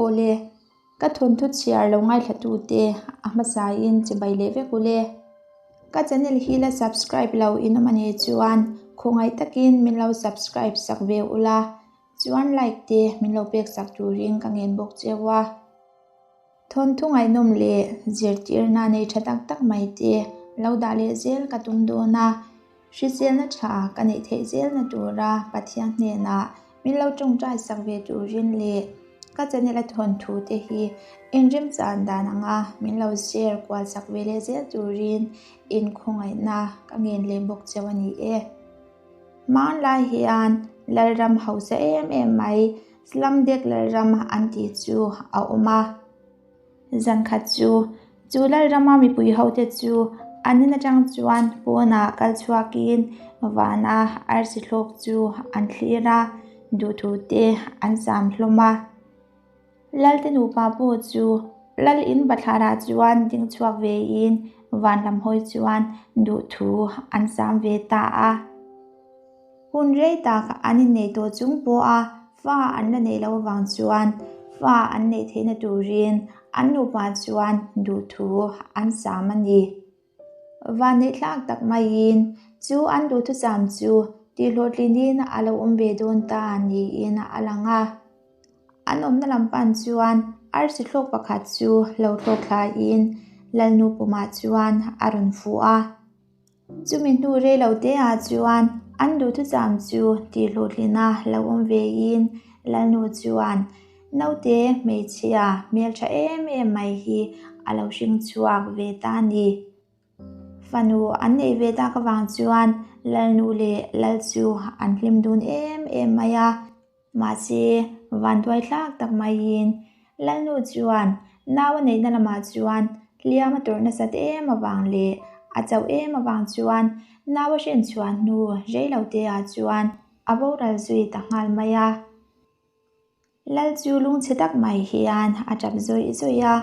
Awle, ka thawnthu chhiar lo ngaithlatute a hmasain chibai leh vek ule. Ka channel hi la subscribe lo in awm a nih chuan khawngaih takin min lo subscribe sak ve ula, chuan like te min lo pek sak turin ka ngen bawk cheu a. Thawnthu ngaihnawm leh zirtirna nei tha tak tak mai te lo dah leh zel ka tum dawn a, hriselna tha ka neih theih zelna tura Pathian hnenah min lo tawngtai sak ve turin leh ka channel a thawnthu te hi inremchan dan anga min lo share kual sak ve leh zel turin inkhawngaihna ka ngen leh bawk cheu a ni e. Hmanlai hian Lalram hausa em em mai Slamdek Lalram an tih chu a awm a. Zankhat chu, chu Lalrama mipui hote chu an in atang chuan pawnah kal chhuakin vana arsi thlawk chu an thlir a, duhthu te an zam hlawm a. Lalte nupa pawh chu Lal in bathlarah chuan ding chhuak vein van lam hawi chuan duhthu an sam ve ta a. Hun rei tak an inneih tawh chung pawha fa an la neih loh avang chuan fa an neih theihna turin an nupa chuan duhthu an sam a ni. Vanneihthlak tak maiin chu an duhthusam chu tihhlawhtlinin a lo awm ve dawn ta niin a lang a. An awmna lam pan chuan arsi thlawk pakhat chu lo thlawk thlaiin Lalnu pumah chuan a rawn fuh a. Chumi hnu rei lo teah chuan an duhthusam chu tihhlawhtlina lo awm vein Lalnu chuan Naute hmeichhia hmeltha em em mai hi a lo hring chhuak ve ta a ni. Fanu an neih ve tak avang chuan Lalnu leh Lal chu an hlim dun em em mai a. Mahse, vanduai thlak tak maiin Lalnu chuan nau a neihna lamah chuan hliam a tawrh nasat em avang leh a chauh em avang chuan nau a hrenchhuah hnu reiloteah chuan a boral zui ta nghal mai a. Lal chu lungchhe tak mai hian a tap zawih zawih a,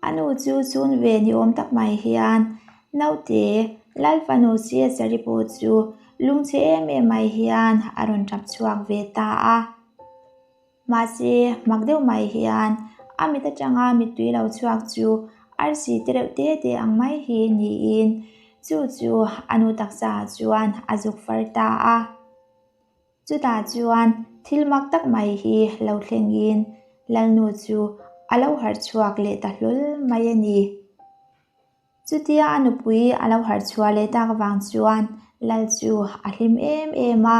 a nu chu chhun ve ni awm tak mai hian naute Lal fanu Caesar-i pawh chu lungchhe em em mai hian a rawn tap chhuak ve ta a. Mahse, mak deuh mai hian a mit atanga mittui lo chhuak chu arsi te reuh te te ang mai hi niin chu chu a nu taksa ah chuan a zuk far ta a. Chutah chuan thil mak tak mai hi lo thlengin Lalnu chu a lo harh chhuak leh ta hlawl mai a ni. Chutia a nupui a lo harh chhuah leh tak avang chuan Lal chu a hlim em em a.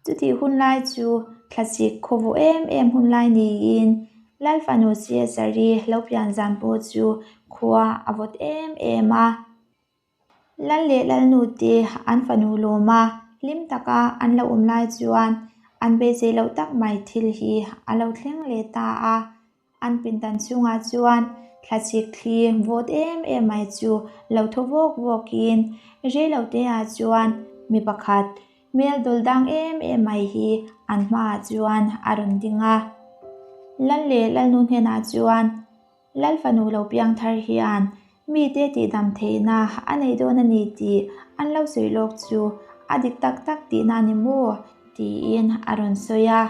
Chutih hun lai chu thlasik khawvawh em em hun lai niin Lal fanu Caesar-i lo pian zan pawh chu khua a vawt em em a. Lal leh Lalnu te an fanu lawm a, hlim taka an lo awm lai chuan an beisei loh tak mai thil hi a lo thleng leh ta a. An pindan chhungah chuan thlachhik thli vawt em em mai chu lo thaw vawk vawkin rei lo te ah chuan mi pakhat hmel dawl dang em em mai hi an hmaah chuan a rawn ding a. Lal leh Lalnu hnenah chuan Lal fanu lo piang thar hian mite tihdam theihna a nei dawn a ni tih an lo sawi lawk chu a dik tak tak tihna a ni maw? tiin a rawn sawi a.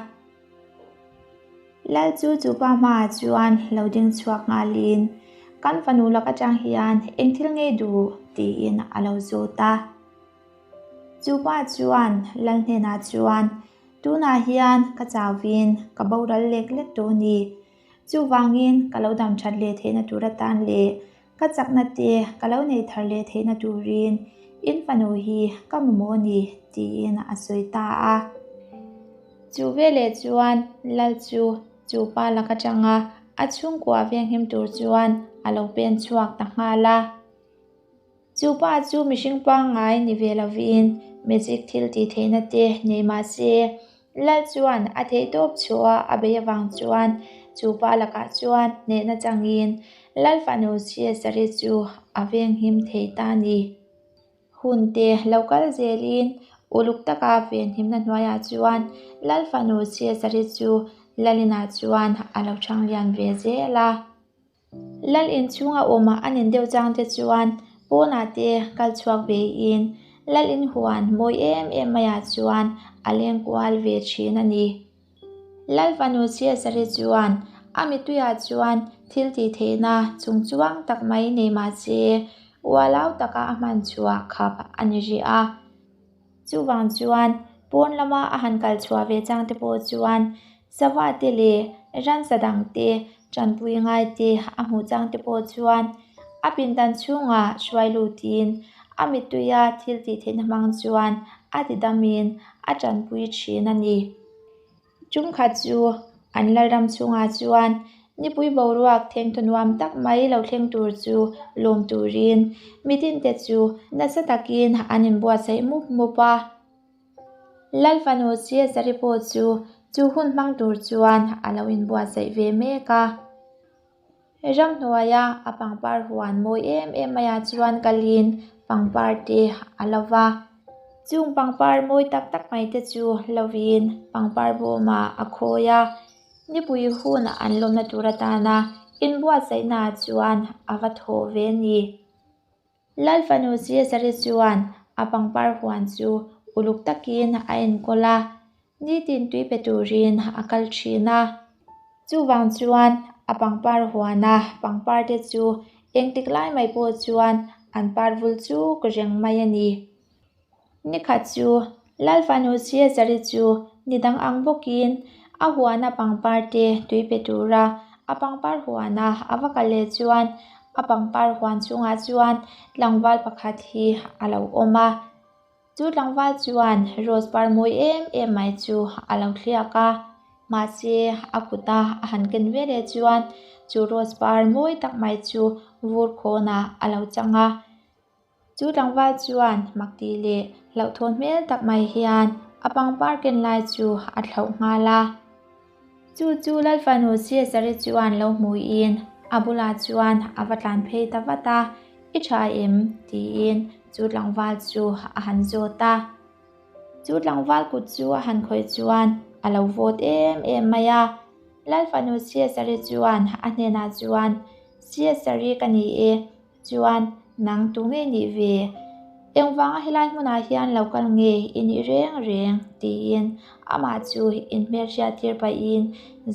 Lal chu chupa hmaah chuan lo ding chhuak nghalin, Kan fanu lak atang hian eng thil ngei duh? tiin a lo zawt a. Chupa chuan Lal hnenah chuan, Tunah hian ka chauvin ka boral lek lek tawh a ni. Chuvangin ka lo dam that leh theihna tur atan leh ka chakna te ka lo nei thar leh theihna turin in fanu hi ka mamawh a ni tiin a sawi ta a. Chu veleh chuan Lal chu chu pa lak atanga a chhungkua venghim tur chuan a lo pen chhuak ta nghal a. Chu pa chu mihring pangngai ni ve lovin magic thil tih theihna te nei mah se, Lal chuan a theihtawp chhuah a bei avang chuan chu pa lakah chuan hnehna changin Lal fanu Caesar-i chu a venghim thei ta a ni. Hun te lo kal zelin uluk taka venhimna hnuaiah chuan Lal fanu Caesar-i chu Lalinah chuan a lo thanglian ve zel a. Lal inchhunga awm a nin deuh chang te chuan pawnah te kal chhuak ve in Lal in huan mawi em em maiah chuan a leng kual ve thin a ni. Lalfanu Caesar-i chuan a mittuiah chuan thil tih theihna chung chuang tak mai nei mah se, ualau taka a hman chhuah khap a ni rih a. Chuvang chuan pawn lama a han kal chhuah ve chang te pawh chuan sava te leh ransa dang te tanpui ngai te a hmuh chang te pawh chuan a pindan chhungah hruai lutin a mittuia thil tih theihna hmang chuan a ti damin a tanpui thin a ni. Tumkhat chu an lalram chhungah chuan nipui boruak thengthaw nuam tak mai lo thleng tur chu lawm turin mitinte chu nasa takin an inbuatsaih mup mup a. Lalfanu Caesar-i pawh chu chu hun hmang tur chuan a lo inbuatsaih ve mek a. Ramhnuaia a pangpar huan mawi em em maiah chuan kalin pangpar te a lo va. Chung pangpar mawi tak tak mai te chu lovin pangpar bawmah a khawi a, nipui hun an lawmna tur atana inbuatsaihnaah chuan a va thaw ve a ni. Lalfanu Caesar-i chuan a pangpar huan chu uluk takin a enkawl a, nitin tui pe turin a kal thin a. Chuvang chuan a pangpar huana pangpar te chu engtik lai mai pawh chuan an par vul chuk reng mai a ni. Nikhat chu Lalfanu Caesar-i chu ni dang ang bawkin a huana pangpar te tui pe tura a pangpar huana a va kal leh chuan a pangpar huan chungah chuan tlangval pakhat hi a lo awm a. Chu tlangval chuan rose par mawi em em mai chu a lo thliak a, mahse a kuta a han ken ve leh chuan chu rose par mawi tak mai chu vur khawnah a lo chang a. Chu tlangval chuan mak tih leh hlauhthawn hmel tak mai hian a pangpar ken lai chu a thlauh nghal a. Chu chu Lalfanu Caesar-i chuan lo hmuiin a bulah chuan a va tlan phei ta vat a, I tha em? tiin chu tlangval chu a han zawt a. Chu tlangval kut chu a han khawih chuan a lo vawt em em mai a. Lalfanu Caesar-i chuan a hnenah chuan, Caesar-i ka ni e, Chuan, nang tu nge nih ve? Engvanga helai hmunah hian lo kal nge i nih reng reng? tiin amah chu inhmelhriat tir pahin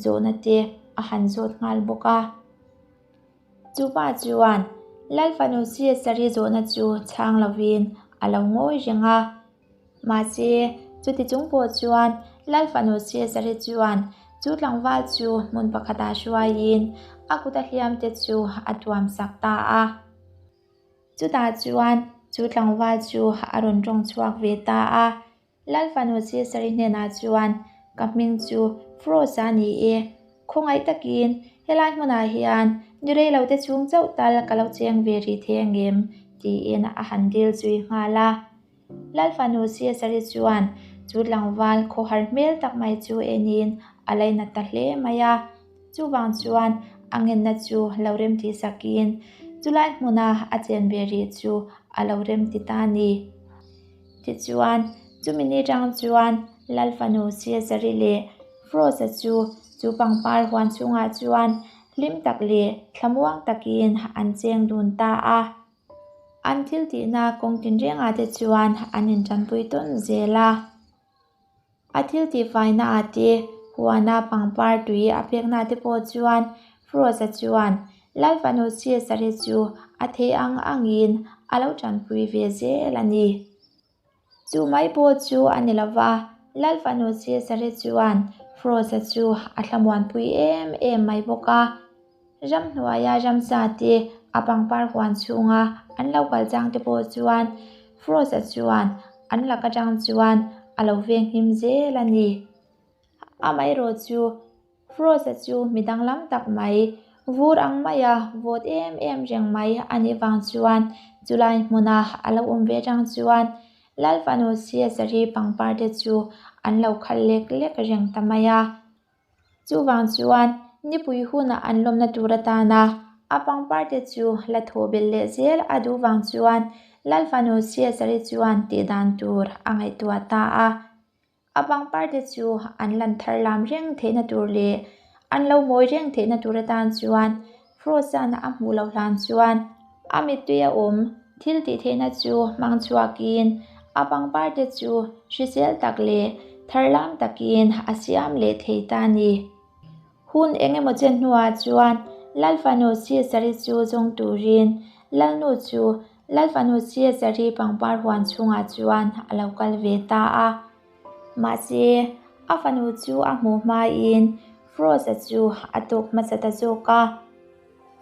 zawhna te a han zawt nghal bawk a. Chupa chuan Lalfanu Caesar-i zawhna chu chhang lovin a lo ngawi reng a. Mahse, chuti chung pawh chuan Lal fanu Caesar-i chuan chu tlangval chu hmun pakhatah hruaiin a kuta hliamte chu a tuam sak ta a. Chutah chuan chu tlangval chu a rawn tawng chhuak ve ta a. Lal fanu Caesar-i hnenah chuan, Ka hming chu Frost-a ni e. Khawngaih takin helai hmunah hian ni reilote chhung chauh tal ka lo cheng ve rih thei angem? tiin a han dil zui nghal a. Lalfanu Caesar-i chuan chu tlangval khawhar hmel tak mai chu enin a lainat ta hle mai a. Chuvang chuan a ngenna chu lo remti sakin chulai hmuna a chen ve rih chu a lo remti ta a ni. Tichuan, chumi ni tang chuan Lalfanu Caesar-i leh Frost-a chu chu pangpar huan chhungah chuan hlim tak leh thlamuang takin an cheng dun ta a. An thil tihna kawng tinrengah te chuan an intanpui tawn zel a. A thil tihfaina ah te, huana pangpar tui a pekna te pawh chuan Frost-a chuan Lalfanu Caesar-i chu a thei ang angin a lo tanpui ve zel a ni. Chu mai pawh chu a ni lova, Lal fanu Caesar-i chuan Frost-a chu a thlamuanpui em em mai bawk a. Ramhnuaia ramsa te a pangpar huan chhunga an lo kal chang te pawh chuan Frost-a chuan an lak atang chuan a lo venghim zel a ni. Amaherawh chu Frost-a chu mi danglam tak mai, vur ang maia vawt em em reng mai a nih vang chuan chulai hmuna a lo awm ve tang chuan Lal fanu Caesar-i pangpar te chu an lo khalh lek lek reng ta mai a. Chuvang chuan nipui huna an lawmna tur atana a pangpar te chu la thaw belh leh zel a duh vang chuan Lal fanu Caesar-i chuan tih dan tur a ngaihtuah ta a. A pangpar te chu an lan thar lam reng theihna tur leh an lo mawi reng theihna tur atan chuan Frost-a'n a hmuh loh hlan chuan a mittui a awm thil tih theihna chu hmang chhuakin a pangpar te chu hrisel tak leh tharlam takin a siam leh thei ta a ni. Hun eng emaw chen hnuah chuan Lalfanu Caesar-i chu zawng turin Lalnu chu Lalfanu Caesar-i pangpar huan chhungah chuan a lo kal ve ta a. Mahse, a fanu chu a hmuh hmain Frost-a chu a tawk hmasa ta zawk a.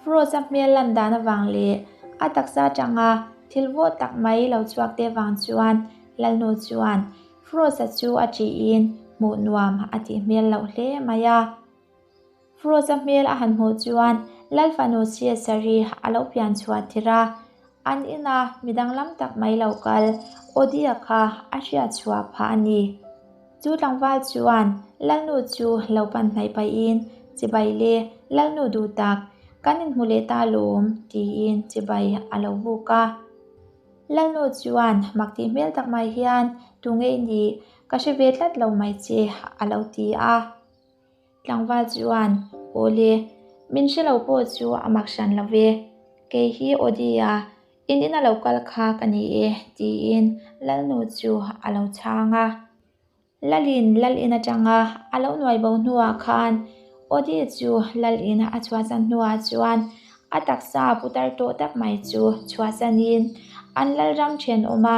Frost-a hmel lan dan avang leh a taksa atanga thil vawt tak mai lo chhuak te vang chuan Lalnu chuan Frost-a chu a ṭihin hmuh nuam a tih hmel loh hle mai a. Frost-a hmel a han hmuh chuan Lalfanu Caesar-i a lo pian chhuah tir a, an ina mi danglam tak mai lo kal Odia kha a hriat chhuah phah a ni. Chu tlangval chuan Lalnu chu lo pan hnaih pahin, Chibai le, Lalnu duh tak, kan inhmu leh ta lawm, tiin chibai a lo buk a. Lalnu chuan mak tih hmel tak mai hian, Tu nge i nih? Ka hre ve tlat lo mai che, a lo ti a. Tlangval chuan, Aw le, min hre lo pawh chu a mak hran lo ve. Kei hi Odia, in ina lo kal kha ka ni e, tiin Lalnu chu a lo chhang a. Lalin lal in atanga a lo nuai bo hnuah khan Odi chu lal in a chhuahsan hnuah chuan a taksa putar tawh tak mai chu chhuahsanin an lalram thenawma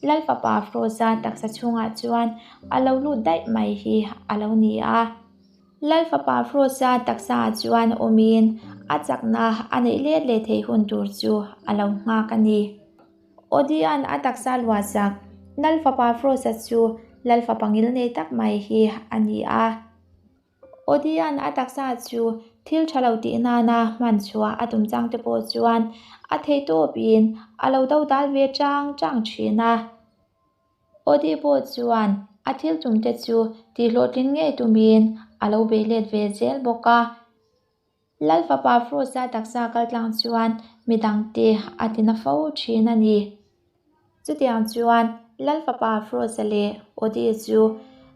lal fapa Froza taksa chhungah chuan a lo lut daih mai hi a lo ni a. Lal fapa Froza taksa ah chuan awmin a chakna a neih let leh theih hun tur chu a lo nghak a ni. Odia'n a taksa luahsak Lal fapa Frost-a chu Lal fapa ngilnei tak mai hi a ni a. Odia'n a taksa chu thil tha lo tih nana hman chhuah a tum chang te pawh chuan a theihtawpin a lo do dal ve chang chang thin a. Odi pawh chuan a thil tum te chu tihhlawhtling ngei tumin a lo bei let ve zel bawk a. Lal fapa Frost-a taksa kaltlang chuan midangte a ti na fo thin a ni. Chutiang chuan Lal fapa Frost-a leh Odi chu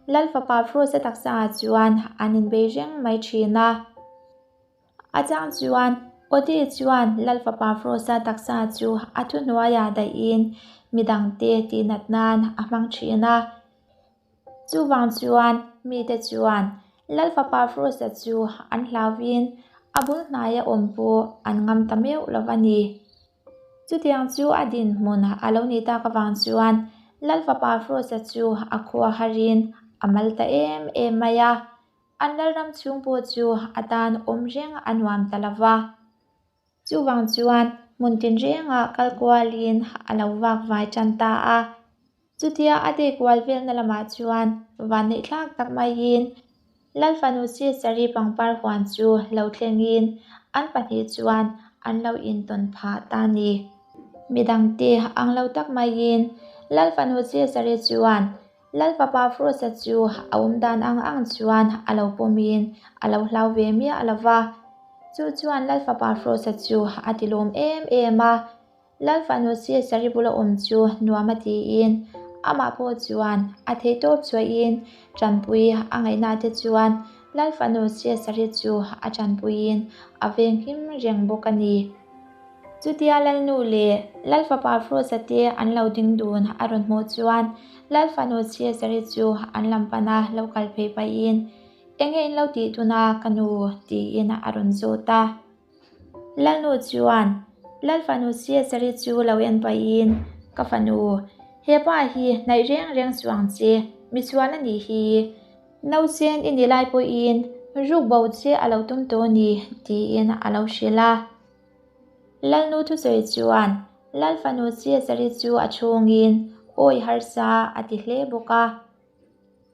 Lal fapa Frost-a taksaah chuan an inbei reng mai thin a. A chang chuan Odi chuan Lal fapa Frost-a taksa chu a thuhnuaiah daihin midangte tihnat nan a hmang thin a. Chuvang chuan mite chuan Lal fapa Frost-a chu an hlauvin a bul hnaia awm pawh an ngam ta meuh lo a ni. Chutiang chu a dinhmun a lo nih tak avang chuan Lal fapa Frost-a chu a khua harin a mal ta em em mai a, an lalram chhung pawh chu a tan awm reng a nuam ta lo va. Chuvang chuan hmun tinrengah kal kualin a lo vak vai tan ta a. Chutia a dek kual velna lamah chuan vanneih thlak tak maiin Lalfanu Caesar-i pangpar huan chu lo thlengin an pahnih chuan an lo intawn phah ta ni. Midangte ang lo tak maiin Lalfanu Caesar-i chuan Lalfapa Frost-a chu a awm dan ang ang chuan a lo pawmin a lo hlau ve miah lo va. Chu chuan Lalfapa Frost-a chu a tilawm em em a. Lalfanu Caesar-i bula awm chu nuam a tiin amah pawh chuan a theihtawp chhuahin tanpui a ngaihna te chuan Lalfanu Caesar-i chu a tanpuiin a venghim reng bawk a ni. Chutia Lalnu leh Lalfapa Frost-a te an lo ding dun a rawn hmuh chuan Lalfanu Caesar-i chu an lam pana lo kal phei pahin, Enge in lo tih tun a ka nu? tiin a rawn zawt a. Lalnu chuan Lalfanu Caesar-i chu lo en pahin, Ka fanu, hepa hi hnaih reng reng chuang che, misual a nih hi. Nausen i ni lai pawhin ruk bo che a lo tum tawh a ni, tiin a lo hrilh a. Lalnu thusawi chuan Lalfanu Caesar-i chu a chhungin awi harsa a ti hle bawk a.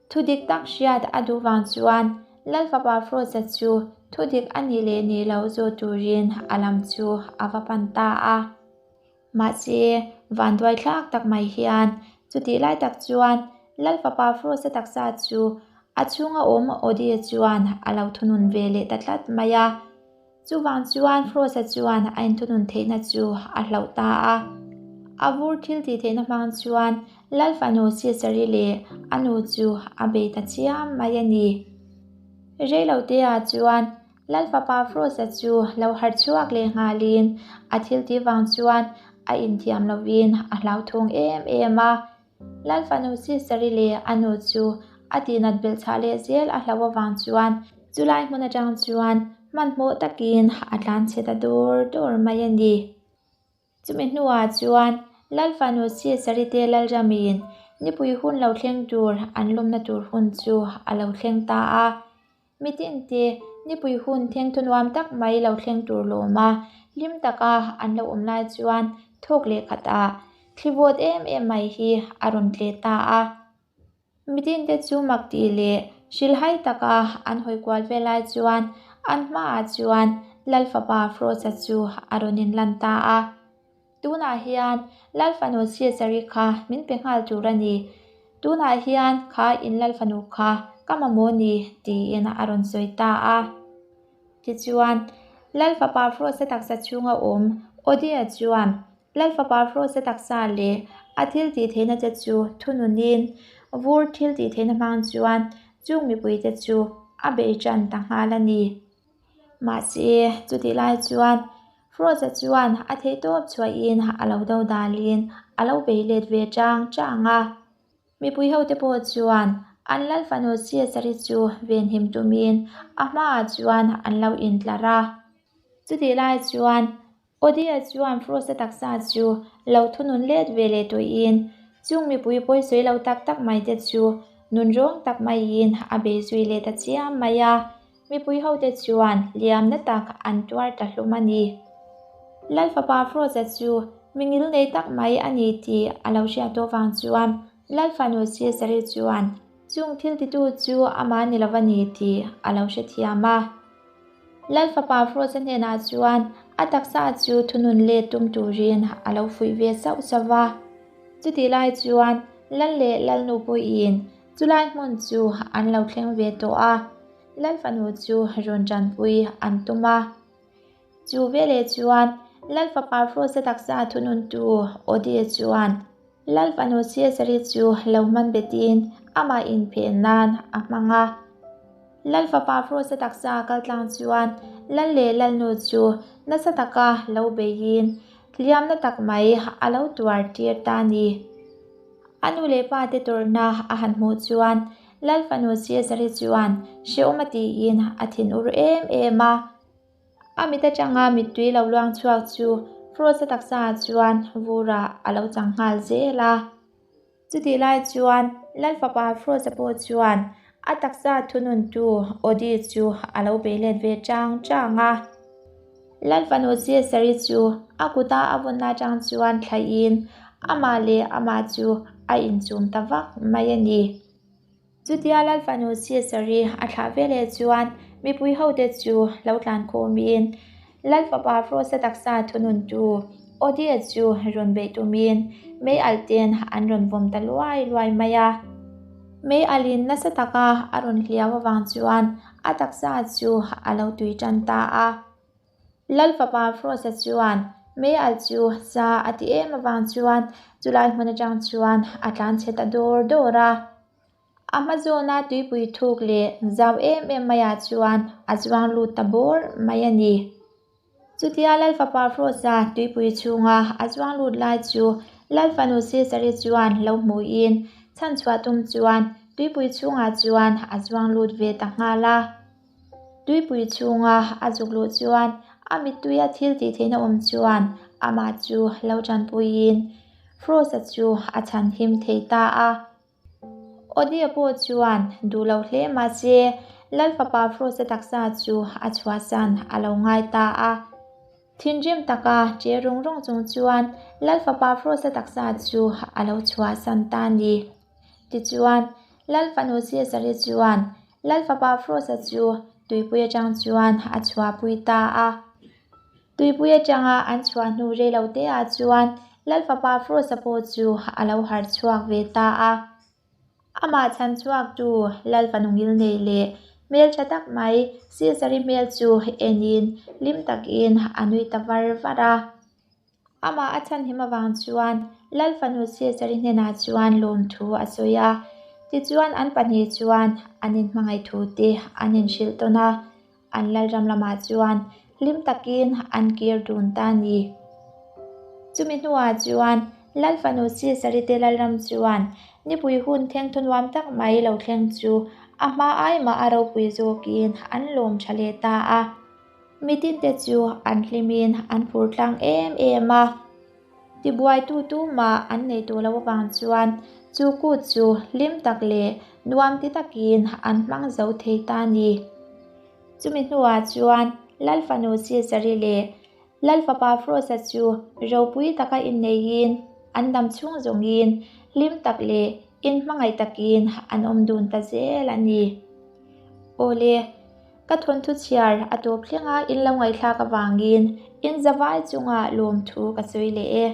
Thu dik tak hriat a duh vang chuan Lalfapa Frost-a chu thu dik a nih leh nih loh zawh turin a lam chu a va pan ta a. Mahse, vanduai thlak tak mai hian chutih lai tak chuan Lalfapa Frost-a taksa chu a chhunga awm Odie chuan a lo thunun ve leh ta tlat mai a. Chuvang chuan Frost-a chuan a inthunun theihna chu a hlauh ta a. A vur thil tih theihna hmang chuan Lal fanu Caesar-i leh a nu chu a bei ta chiam mai a ni. Reilote-ah chuan Lal fapa Frost-a chu lo harh chhuak leh nghalin a thil tih vang chuan a inthiam lovin a hlauthawng em em a. Lal fanu Caesar-i leh a nu chu a tihnat belh chhah leh zel a hlauh avang chuan chulai hmun atang chuan hmanhmawh takin a tlan chhe ta dur dur mai a ni. Chumi hnuah chuan Lalfanu Sisarite Lalrami'n nipui hun lo thleng tur an lawmna tur hun chu a lo thleng ta a. Mitinte nipui hun thengthaw nuam tak mai lo thleng tur lawma hlim taka an lo awm lai chuan thawk leh khatah thli vawt em em mai hi a rawn tle ta a. Mitinte chu mak tih leh hrilhhai taka an hawi kual vel lai chuan an hmaah chuan Lalfapa Frost-a chu a rawn inlan ta a. Tunah hian Lalfanu Caesar-i kha min pe nghal tur a ni. Tunah hian kha in Lalfanu kha ka mamawh ni tiin a rawn sawi ta a. Tichuan, Lalfapa Frost-a taksa chhunga awm Odia chuan Lalfapa Frost-a taksa leh a thil tih theihna te chu thununin vur thil tih theihna hmang chuan chung mipuite chu a bei tan ta nghal a ni. Mahse, chutih lai chuan Frost-a chuan a theihtawp chhuahin a lo do dalin a lo bei let ve chang chang a. Mipui hote pawh chuan an Lalfanu Caesar-i chu venhim tumin a hmaah chuan an lo intlar a. Chutih lai chuan Odia chuan Frost-a taksa chu lo thunun let ve leh tawhin chung mipui pawisawi lo tak tak mai te chu nunrawng tak maiin a bei zui leh ta chiam mai a. Mipui hote chuan liamna tak an tuar ta hlum a ni. Lalfapa Froza chu mi ngilnei tak mai a ni tih a lo hriat tawh vang chuan Lalfanu Caesar-i chuan chung thil titu chu amah ni lo a ni tih a lo hrethiam a. Lalfapa Froza hnenah chuan a taksa chu thunun let tum turin a lo fuih ve sauh sauh va. Chutih lai chuan Lal leh Lalnu pawhin Chulai hmun chu an lo thleng ve tawh a, Lal fanu chu rawn tanpui an tum a. Chu veleh chuan Lal fapa Frost-a taksa thununtu Odie chuan Lal fanu Caesar-i chu lo hman betin amah inphen nan a hmang a. Lal fapa Frost-a taksa kaltlang chuan Lal leh Lalnu chu nasa taka lo beiin hliamna tak mai a lo tuar tir ta a ni. A nu leh pa te tawrhna a han hmuh chuan Lal fanu Caesar-i chuan hrehawm a tiin a thin ur em em a. A mit atanga mittui lo luang chhuak chu Frost-a taksa ah chuan vurah a lo chang nghal zel a. Chutih lai chuan Lal fapa Frost-a pawh chuan a taksa thununtu Odi chu a lo bei let ve chang chang a. Lal fanu Caesar-i chu a kuta a vawnna atang chuan thlaihin amah leh amah chu a inchum ta vak mai a ni. Chutia Lal fanu Caesar-i a thlah veleh chuan mipui hote chu lo tlan khawmin Lal fapa Frost-a taksa thununtu Odia chu rawn beih tumin mei alh ten an rawn vawm ta luai luai mai a. Mei alhin nasa taka a rawn hliau avang chuan a taksa chu a lo tui tan ta a. Lal fapa Frost-a chuan mei alh chu sa a ti em avang chuan chulai hmun atang chuan a tlan chhe ta dawr dawr a. A hma zawna tuipui thuk leh zau em em maiah chuan a zuang lut ta bawr mai a ni. Chutia Lal fapa Frost-a tuipui chhunga a zuang lut lai chu Lal fanu Caesar-i chuan lo hmuhin chhanchhuah tum chuan tuipui chhungah chuan a zuang lut ve ta nghal a. Tuipui chhunga a zuk luh chuan a mittuia thil tih theihna awm chuan amah chu lo tanpuiin Frost-a chu a chhanhim thei ta a. Odia pawh chuan duh lo hle mahse Lal fapa Frost-a taksa chu a chhuahsan a lo ngai ta a. Thinrim taka che rung rung chung chuan Lal fapa Frost-a taksa chu a lo chhuahsan ta a ni. Tichuan, Lal fanu Caesar-i chuan Lal fapa Frost-a chu tuipui atang chuan a chhuahpui ta a. Tuipui atanga an chhuah hnu rei lo te ah chuan Lal fapa Frost-a pawh chu a lo harh chhuak ve ta a. Amah chhan chhuak tu Lal fanu ngilnei leh hmel tha tak mai Caesar-i hmel chu enin hlim takin a nui ta var var a. Amah a chhanhim avang chuan Lal fanu Caesar-i hnenah chuan lawmthu a sawi a. Tichuan an pahnih chuan an inhmangaih thu te an inhrilh tawn a. An lalram lamah chuan hlim takin an kir dun ta a ni. Chumi hnuah chuan Lal fanu Sisarite lalram chuan nipui hun thengthaw nuam tak mai lo thleng chu a hma ai mah a ropui zawkin an lawm tha leh ta a. Mitinte chu an hlimin an phur tlang em em a. Tibuaitu tumah an nei tawh loh avang chuan chu kut chu hlim tak leh nuam ti takin an hmang zo thei ta a ni. Chumi hnuah chuan Lal fanu Sisari leh Lal fapa Frost-a chu ropui taka inneihin an dam chhung zawngin hlim tak leh inhmangaih takin an awm dun ta zel a ni. Awle, ka thawnthu chhiar a tawp thlenga in lo ngaihthlak avangin in zavai chungah lawmthu ka sawi leh e.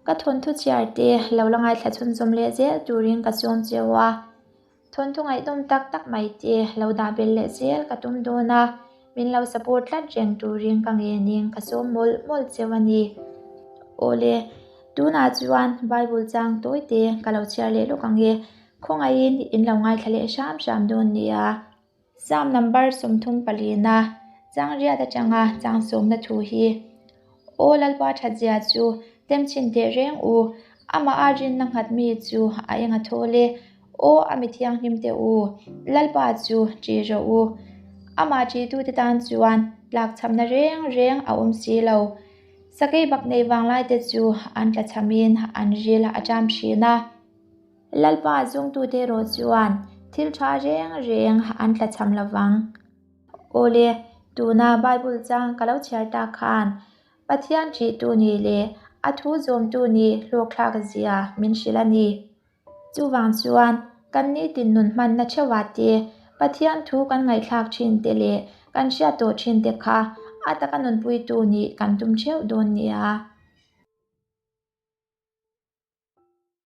Ka thawnthu chhiar te lo la ngaithla chhunzawm leh zel turin ka sawm cheu a. Thawnthu ngaihnawm tak tak mai te lo dah belh leh zel ka tum dawn a, min lo support tlat reng turin ka ngenin ka sawm mawlh mawlh cheu a ni. Awle, tunah chuan Bible chang tawi te ka lo chhiar leh lawk ang e, khawngaihin in lo ngaithla leh hram hram dawn nia. Psalm number 34-na chang riat atanga chang sawmna thu hi, Aw Lalpa thatzia chu temchhin teh reng u, amah a rinna nghat mi chu a eng a thawl e. Aw a mi thianghlim teh u, Lalpa chu ṭih rawh u. Amah ṭihtute tan chuan tlakchhamna reng reng a awm si lo. Sakei bak nei vanglaite chu an tlachhamin an ril a ṭam ṭhin a. Lalpa zungtute erawh chuan thil tha reng reng an tlachham lo vang. Awle, tuna Bible chang ka lo chhiar tak khan Pathian ṭihtu nih leh a thu zawmtu nih hlawkthlak zia min hrilh a ni. Chuvang chuan kan nitin nun hmanna theuhah te Pathian thu kan ngaihthlak thin te leh kan hriat tawh thin te kha a taka nunpuitu nih kan tum theuh dawn nia.